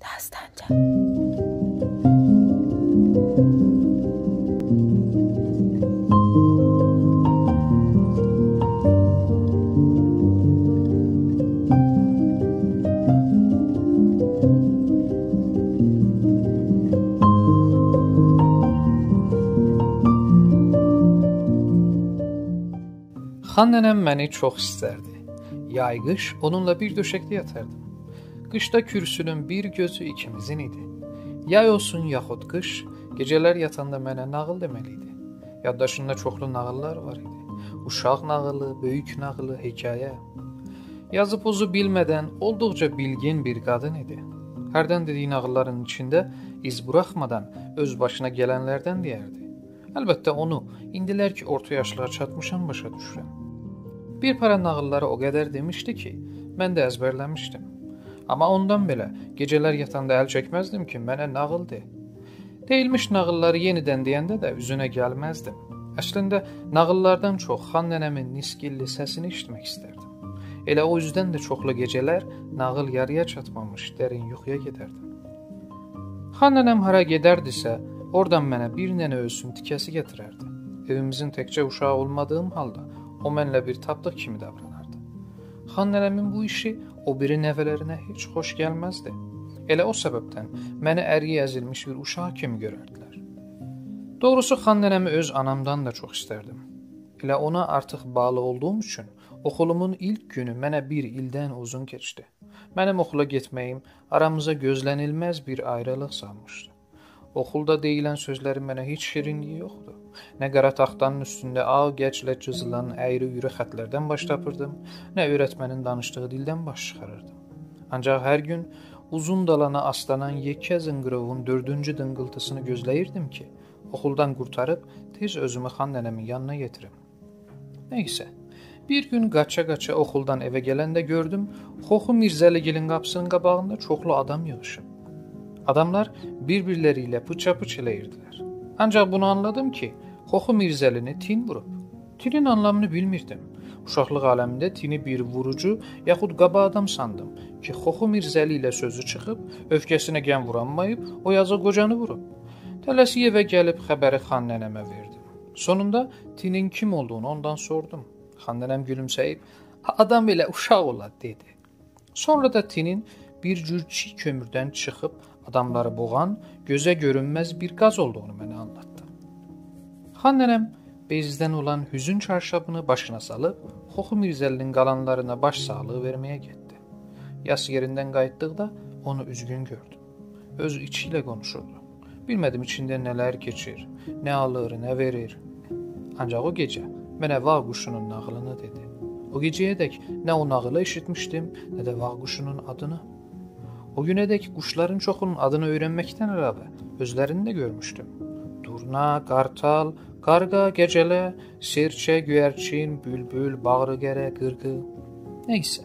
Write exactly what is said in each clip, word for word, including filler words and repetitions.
داستانجا. خان ننه‌م منی چوخ ایستردی. یای-قیش اونونلا بیر دؤشکده یاتاردیم. قیشدا کورسونون بیر گؤزو ایکیمیزین ایدی. یای اولسون یاخود قیش، گئجه‌لر یاتاندا منه ناغیل دئمه‌لی ایدی. یادداشیندا چوخلو ناغیللار وار ایدی. اوشاق ناغیلی، بؤیوک ناغیلی، حکایه. یازی پوزو بیلمه‌دن اولدوقجا بیلگین بیر قادین ایدی. هردن دئدیگی ناغیللارین ایچینده ایز بوراخمادان اؤز باشینا گلنلردن دئیردی. البته، اونو ایندیلر کی، اورتا یاشلارا چاتمیشام، باشا دوشورم. بیر پارا ناغیللاری او قدر دئمیشدی کی، من ده ازبرله‌میشدیم. آمما اوندان بئله، گئجه‌لر یاتاندا ال چکمزدیم کی، منه ناغیل دئ. دئییلمیش ناغیللاری یئنیدن دئینده ده اوزونه گلمزدیم. اصلینده، ناغیللاردان چوخ خان ننه‌مین نیسگیللی سسینی ائشیتمک ایستردیم. ائله او اوزدن ده چوخلو گئجه‌لر ناغیل یارییا چاتمامیش درین یوخویا گئدردیم. خان ننه‌م هارا گئدردیسه، اورادان منه بیر ننه اؤلسون تیکه‌سی گتیرردی. ائویمیزین تکجه اوشاغی اولمادیغیم حالدا او منله بیر تاپدیق کیمی داوراناردی. خان ننه‌مین بو ایشی او بیری نوه‌لرینه هئچ خوش گلمزدی. ائله او سببدن منی ارییه ازیلمیش بیر اوشاق کیمی گؤرردیلر. دوغروسو، خان ننه‌می اؤز آنامدان دا چوخ ایستردیم. ائله اونا آرتیق باغلی اولدوغوم اوچون اوخولومون ایلک گونو منه بیر ایلدن اوزون کئچدی. منیم اوخولا گئتمه‌ییم آرامیزا گؤزله‌نیلمز بیر آیریلیق سالمیشدی. اوخولدا دئییلن سؤزلرین منه هئچ شیرینلیگی یوخدو. نه قارا تاختانین اوستونده آغ گجله جیزیلان اَیری-اویرو خطلردن باش تاپیردیم، نه اؤیرتمنین دانیشدیغی دیلدن باش چیخاریردیم. آنجاق هر گون اوزون دالانا آسلانان یئکه زینقیرووون دؤردونجو دینقیلتیسینی گؤزله‌ییردیم کی، اوخولدان قورتاریب تئز اؤزومو خان ننه‌مین یانینا یئتیریم. نه ایسه، بیر گون قاچا-قاچا اوخولدان ائوه گلنده گؤردوم، خوخو میرزعلی‌گیلین قاپیسینین قاباغیندا چوخلو آدام ییغیشیب. آداملار بیر-بیرلری ایله پیچا-پیچ ائله‌ییردیلر. آنجاق بونو آنلادیم کی، خوخو میرزعلینی تین ووروب. تینین آنلامینی بیلمیردیم. اوشاقلیق عالمینده تینی بیر ووروجو یاخود قابا آدام ساندیم کی، خوخو میرزعلی ایله سؤزو چیخیب، اؤفکه‌سینه گم وورانماییب، او یازیق قوجانی ووروب. تله‌سیک ائوه گلیب خبری خان ننه‌مه وئردیم. سونوندا تینین کیم اولدوغونو اوندان سوردوم. خان ننه‌م گولومسه‌ییب، «آدام ائله اوشاق اولار» دئدی. سونرا دا تینین بیر جور چیی کؤموردن چیخیب آداملاری بوغان، گؤزه گؤرونمز بیر گاز اولدوغونو منه آنلاتدی. خان ننه‌م بئزدن اولان حزن چارشابینی باشینا سالیب، خوخو میرزعلی‌نین قالانلارینا باش ساغلیغی وئرمه‌یه گئتدی. یاس یئریندن قاییتدیقدا اونو اوزگون گؤردوم. اؤز ایچی ایله قونوشوردو. بیلمه‌دیم ایچینده نه‌لر کئچیر، نه آلیر، نه وئریر. آنجاق او گئجه منه واغ قوشونون ناغیلینی دئدی. او گئجه‌یه‌دک نه او ناغیلی ائشیتمیشدیم، نه ده واغ قوشونون آدینی. او گونه‌دک قوشلارین چوخونون آدینی اؤیرنمکدن علاوه اؤزلرینی ده گؤرموشدوم. دورنا، قارتال، قارغا، قجله، سئرچه، گؤیرچین، بولبول، باغری‌قره، قیرغی. نه ایسه،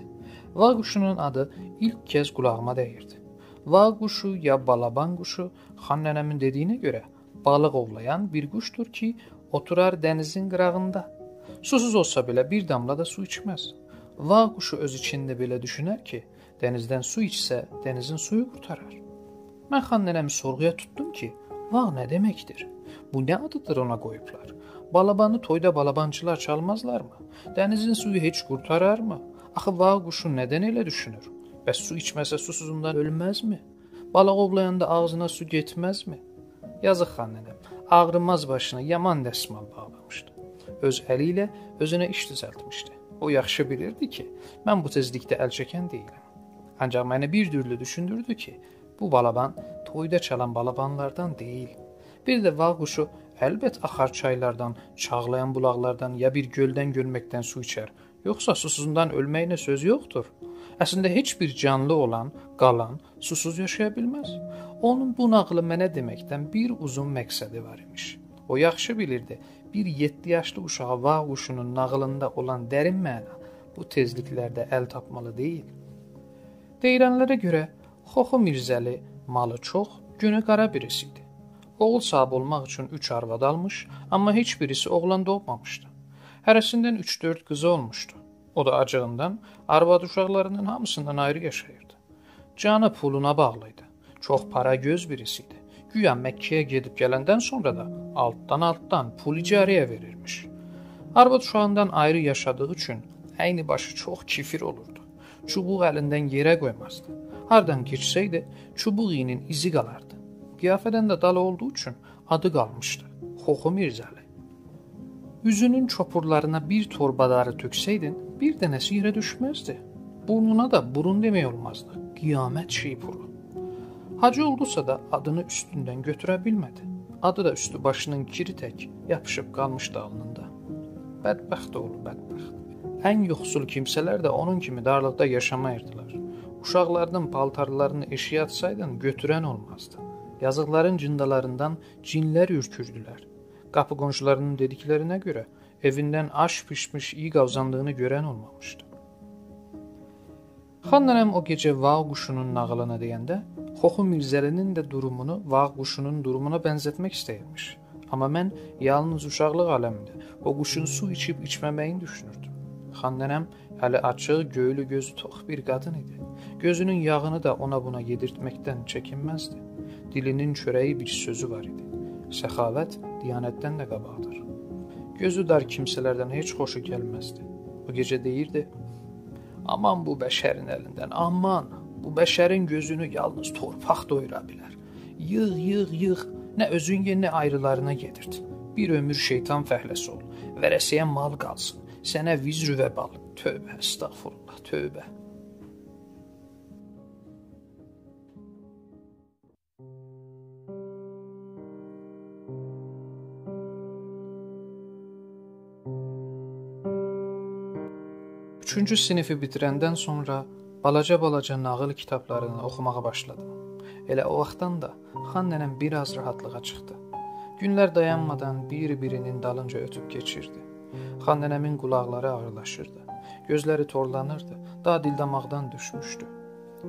واغ قوشونون آدی ایلک کز قولاغیما دَییردی. واغ قوشو یا بالابان قوشو، خان ننه‌مین دئدیگینه گؤره، بالیق اوولایان بیر قوشدور کی، اوتورار دنیزین قیراغیندا. سوسوز اولسا بئله بیر داملا دا سو ایچمز. واغ قوشو اؤز ایچینده بئله دوشونر کی، دنیزدن سو ایچسه، دنیزین سویو قورتارار. من خان ننه‌می سورغویا توتدوم کی، واغ نه دئمکدیر؟ بو نه آدیدیر اونا قویوبلار؟ بالابانی تویدا بالابانچیلار چالمازلارمی؟ دنیزین سویو هئچ قورتارارمی؟ آخی واغ قوشو ندن ائله دوشونور؟ بس سو ایچمه‌سه سوسوزوندان اؤلمزمی؟ بالیق اوولایاندا آغزینا سو گئتمزمی؟ یازیق خان ننه‌م، آغریماز باشینا یامان دسمال باغلامیشدی. اؤز الی ایله اؤزونه ایش دوزلتمیشدی. او یاخشی بیلیردی کی، من بو تئزلیکده ال چکن دئییلم. آنجاق منی بیر تورلو دوشوندوردو کی، بو بالابان تویدا چالان بالابانلاردان دئییل. بیر ده واغ قوشو البت آخار چایلاردان، چاغلایان بولاقلاردان یا بیر گؤلدن گؤلمکدن سو ایچر. یوخسا سوسوزوندان اؤلمه‌یینه سؤز یوخدور. اصلینده هئچ بیر جانلی اولان، قالان، سوسوز یاشایا بیلمز. اونون بو ناغیلی منه دئمکدن بیر اوزون مقصدی وار ایمیش. او یاخشی بیلیردی، بیر یئددی یاشلی اوشاغا واغ قوشونون ناغیلیندا اولان درین معنا بو تئزلیکلرده ال تاپمالی دئییل. دئییلنلره گؤره، خوخو میرزعلی مالی چوخ، گونو قارا بیریسی ایدی. اوغول صاحیبی اولماق اوچون اوچ آرواد آلمیش، آمما هئچ بیریسی اوغلان دوغمامیشدی. هره‌سیندن اوچ-دؤرد قیزی اولموشدو. او دا آجیغیندان آرواد اوشاقلاریندان هامیسیندان آیری یاشاییردی. جانی پولونا باغلی ایدی. چوخ پارا گؤز بیریسی ایدی. گویا مکه‌یه گئدیب گلندن سونرا دا آلتدان-آلتدان پول اجاره‌یه وئریرمیش. آرواد اوشاغیندان آیری یاشادیغی اوچون عینی باشی چوخ کیفیر اولوردو. چوبوغو الیندن یئره قویمازدی. هاردان کئچسه‌یدی، چوبوغونون ایزی قالاردی. قیافه‌دن ده دالی اولدوغو اوچون آدی قالمیشدی: خوخو میرزعلی. اوزونون چوپورلارینا بیر توربا داری تؤکسه‌یدین، بیر دنه‌سی یئره دوشمزدی. بورنونا دا بورون دئمک اولمازدی. قیامت شیپورو. حاجی اولدوسا دا آدینی اوستوندن گؤتوره بیلمه‌دی. آدی دا اوستو باشینین کیری تک یاپیشیب قالمیشدی آلنیندا. بدبخت اوغلو بدبخت. ان یوخسول کیمسه‌لر ده اونون کیمی دارلیقدا یاشاماییردیلار. اوشاقلارینین پالتارلارینی ائشیگه آتسایدین، گؤتورن اولمازدی. یازیقلارین جیندالاریندان جینلر اورکوردولر. قاپی قونشولارینین دئدیکلرینه گؤره، ائویندن آش بیشمیش ایی قاوزاندیغینی گؤرن اولمامیشدی. خان ننه‌م او گئجه واغ قوشونون ناغیلینی دئینده، خوخو میرزعلی‌نین ده دورومونو واغ قوشونون دورومونا بنزتمک ایسته‌ییرمیش. آمما من یالنیز اوشاقلیق عالمینده او قوشون سو ایچیب ایچمه‌مه‌یینی دوشونوردوم. خان ننه‌م الی آچیق، گؤیلو گؤزو توخ بیر قادین ایدی. گؤزونون یاغینی دا اونا بونا یئدیرتمکدن چکینمزدی. دیلینین چؤره‌یی بیر سؤزو وار ایدی: سخاوت دیانتدن ده قاباقدیر. گؤزو دار کیمسه‌لردن هئچ خوشو گلمزدی. او گئجه دئییردی: «آمان بو بشرین الیندن، آمان! بو بشرین گؤزونو یالنیز تورپاق دویورا بیلر. ییغ، ییغ، ییغ. نه اؤزون یئ، نه آیریلارینا یئدیرت. بیر عؤمور شیطان فعله‌سی اول. ورثه‌یه مال قالسین. سنه وزر و وبال. توبه، استغفرالله، توبه.» اوچونجو صینیفی بیتیرندن سونرا بالاجا-بالاجا ناغیل کیتابلارینی اوخوماغا باشلادیم. ائله او واختدان دا خان ننه‌م بیر آز راحاتلیغا چیخدی. گونلر دایانمادان بیر-بیرینین دالینجا اؤتوب کئچیردی. خان ننه‌مین قولاقلاری آغیرلاشیردی. گؤزلری تورلانیردی، داها دیل داماقدان دوشموشدو.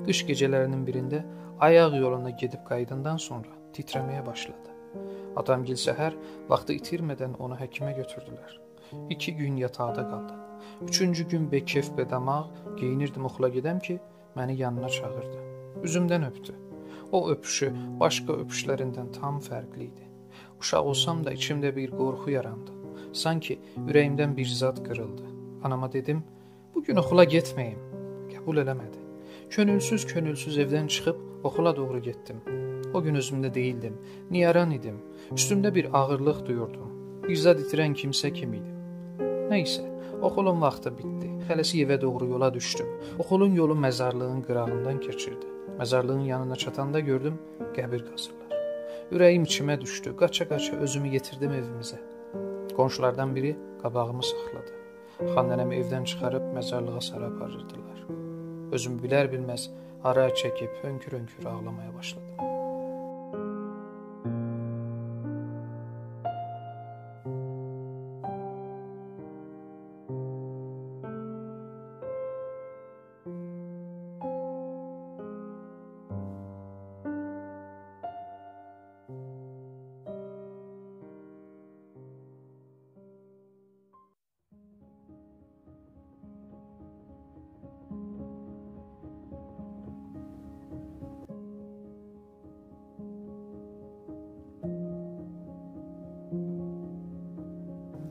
قیش گئجه‌لرینین بیرینده آیاق یولونا گئدیب قاییداندان سونرا تیتره‌مه‌یه باشلادی. آتام‌گیل سحر واختی ایتیرمه‌دن اونو حکیمه گؤتوردولر. ایکی گون یاتاقدا قالدی. اوچونجو گون به کیف به داماق گئیینیردیم اوخولا گئدم کی، منی یانینا چاغیردی. اوزومدن اؤپدو. او اؤپوشو باشقا اؤپوشلریندن تام فرقلی ایدی. اوشاق اولسام دا ایچیمده بیر قورخو یاراندی. سانکی اوره‌ییمدن بیر زاد قیریلدی. آناما دئدیم: «بو گون اوخولا گئتمه‌ییم.» قبول ائله‌مه‌دی. کؤنولسوز-کؤنولسوز ائودن چیخیب اوخولا دوغرو گئتدیم. او گون اؤزومده دئییلدیم. نیگران ایدیم. اوستومده بیر آغیرلیق دویوردوم. بیر زاد ایتیرن کیمسه کیمی ایدیم. نه ایسه، اوخولون واختی بیتدی. تله‌سیک ائوه دوغرو یولا دوشدوم. اوخولون یولو مزارلیغین قیراغیندان کئچیردی. مزارلیغین یانینا چاتاندا گؤردوم، قبیر قازیرلار. اوره‌ییم ایچیمه دوشدو. قاچا-قاچا اؤزومو یئتیردیم ائویمیزه. قونشولاردان بیری قاباغیمی ساخلادی. خان ننه‌می ائودن چیخاریب مزارلیغا ساری آپاریردیلار. اؤزومو بیلر-بیلمز آرا چکیب هؤنکور-هؤنکور آغلامایا باشلادیم.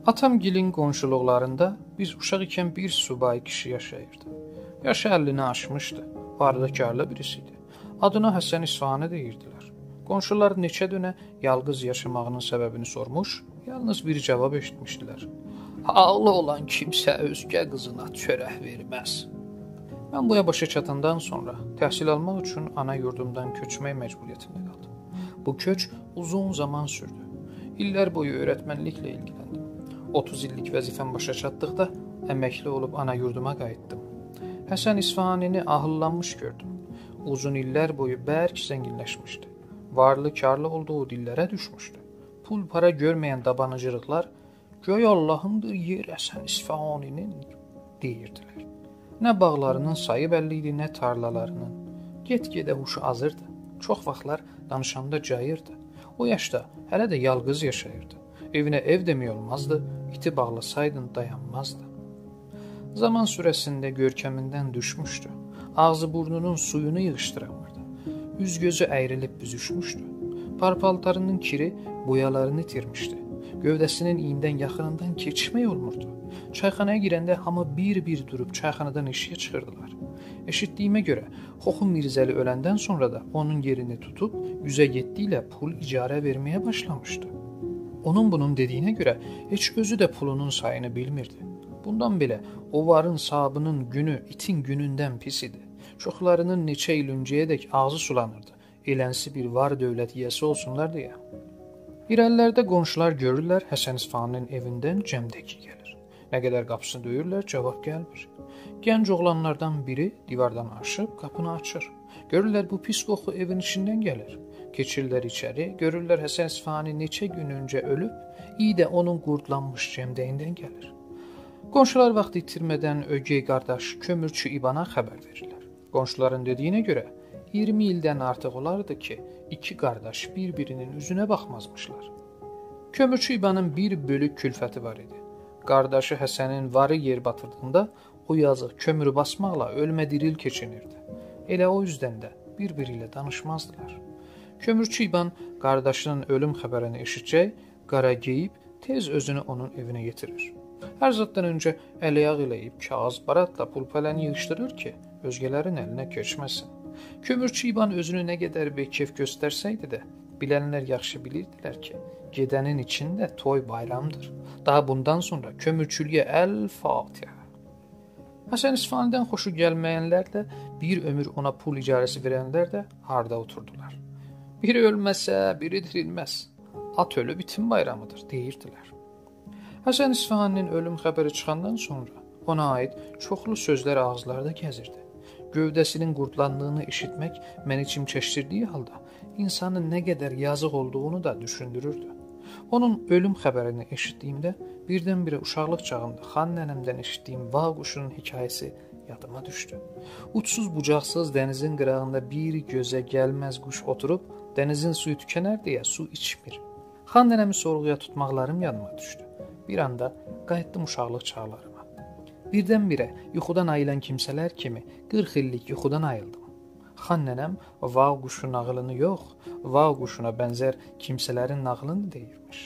آتام‌گیلین قونشولوقلاریندا بیز اوشاق ایکن بیر سوبای کیشی یاشاییردی. یاشی اللینی آشمیشدی، وارلی-کارلی بیریسی ایدی. آدینا حسن اصفهانی دئییردیلر. قونشولار نئچه دؤنه یالقیز یاشاماغینین سببینی سورموش، یالنیز بیر جاواب ائشیتمیشدیلر: «حاقلی اولان کیمسه اؤزگه قیزینا چؤرک وئرمز.» من بویا باشا چاتاندان سونرا تحصیل آلماق اوچون آنا یوردومدان کؤچمک مجبوریتینده قالدیم. بو کؤچ اوزون زامان سوردو. ایللر بویو اؤیرتمنلیکله ایلگیلندیم. اوتوز ایللیک وظیفه‌م باشا چاتدیقدا امکلی اولوب آنا یوردوما قاییتدیم. حسن اصفهانینی آهیللانمیش گؤردوم. اوزون ایللر بویو برک زنگینلشمیشدی. وارلی-کارلی اولدوغو دیللره دوشموشدو. پول-پارا گؤرمه‌ین دابانیجیلیقلار «گؤی آللاهیندیر، یئر حسن اصفهانینین» دئییردیلر. نه باغلارینین سایی بللی ایدی، نه تارلالارینین. گئت-گئده هوشو آزیردی. چوخ واختلار دانیشاندا جاییردی. او یاشدا هله ده یالقیز یاشاییردی. ائوینه ائو دئمک اولمازدی، ایتی باغلاسایدین دایانمازدی. زامان سوره‌سینده گؤرکمیندن دوشموشدو. آغزی بورنونون سویونو ییغیشدیرامیردی. اوز-گؤزو اَیریلیب بوزوشموشدو. پار-پالتاری‌نین کیری بویالارینی ایتیرمیشدی. گؤوده‌سی‌نین ایییندن یاخینیندان کئچمک اولموردو. چایخانایا گیرنده هامی بیر-بیر دوروب چایخانادان ائشیگه چیخیردیلار. ائشیتدیییمه گؤره، خوخو میرزعلی اؤلندن سونرا دا اونون یئرینی توتوب، اوزه یئتدی ایله پول اجاره وئرمه‌یه باشلامیشدی. اونون بونون دئدییینه گؤره، هئچ اؤزو ده پولونون سایینی بیلمیردی. بوندان بئله، او وارین صاحابی‌نین گونو ایتین گونوندن پیس ایدی. چوخلاری‌نین نئچه ایل اؤنجه‌یه‌دک آغزی سولانیردی، ائلنسی بیر وار-دؤولت ییه‌سی اولسونلار دئیه. ایره‌لی‌لرده قونشولار گؤرورلر حسن اصفهانی‌نین ائویندن جمدکی گلیر. نه قدر قاپیسینی دؤیورلر، جاواب گلمیر. گنج اوغلانلاردان بیری دیواردان آشیب قاپینی آچیر. گؤرورلر، بو پیس قوخو ائوین ایچیندن گلیر. کئچیرلر ایچری، گؤرورلر حسن اصفهانی نئچه گون اؤنجه اؤلوب، ایی ده اونون قوردلانمیش جمده‌ییندن گلیر. قونشولار واخت ایتیرمه‌دن اؤگئی قارداش کؤمورچو ایبانا خبر وئریرلر. قونشولارین دئدییینه گؤره، اییرمی ایلدن آرتیق اولاردی کی، ایکی قارداش بیر-بیری‌نین اوزونه باخمازمیشلار. کؤمورچو ایبانین بیر بؤلوک کولفتی وار ایدی. قارداشی حسنین واری یئر باتیردیغیندا او یازیق کؤمور باسماقلا اؤلمه-دیریل کئچینیردی. ائله او اوزدن ده بیر-بیری ایله دانیشمازدیلار. کؤمورچو ایبان قارداشی‌نین اؤلوم خبرینی ائشیتجک، قارا گئییب تئز اؤزونو اونون ائوینه یئتیریر. هر زاددان اؤنجه ال-آیاق ائله‌ییب کاغیذ-باراتلا پول-پله‌نی ییغیشدیریر کی، اؤزگه‌لرین الینه کئچمه‌سین. کؤمورچو ایبان اؤزونو نه قدر بی‌کئف گؤسترسه‌یدی ده، بیلنلر یاخشی بیلیردیلر کی، گئده‌نین ایچینده توی بایرامدیر. داها بوندان سونرا کؤمورچولویه الفاتحه. حسن اصفهانی‌دن خوشو گلمه‌ینلر ده، بیر عؤمور اونا پول اجاره‌سی وئرنلر ده هاردا اوتوردولار. بیری اؤلمه‌سه، بیری دیریلمز. آت اؤلوب ایتین بایرامیدیر، دئییردیلر. حسن اصفهانی‌نین اؤلوم خبری چیخاندان سونرا اونا عایید چوخلو سؤزلر آغیزلاردا گزیردی. گؤوده‌سی‌نین قوردلاندیغینی ائشیتمک منی چیمچکدیردیگی حالدا، اینسانین نه قدر یازیق اولدوغونو دا دوشوندوروردو. اونون اؤلوم خبرینی ائشیتدیییمده، بیردن-بیره اوشاقلیق چاغیمدا خان ننه‌مدن ائشیتدیییم واغ قوشونون حکایه‌سی یادیما دوشدو. اوجسوز بوجاقسیز دنیزین قیراغیندا بیر گؤزه گلمز قوش اوتوروب، دنیزین سویو توکنر دئیه سو ایچمیر. خان ننه‌می سورغویا توتماقلاریم یادیما دوشدو. بیر آندا قاییتدیم اوشاقلیق چاغلاریما. بیردن-بیره یوخودان آییلان کیمسه‌لر کیمی قیرخ ایللیک یوخودان آییلدیم. خان ننه‌م واغ قوشو ناغیلینی یوخ، واغ قوشونا بنزر کیمسه‌لرین ناغیلینی دئییرمیش.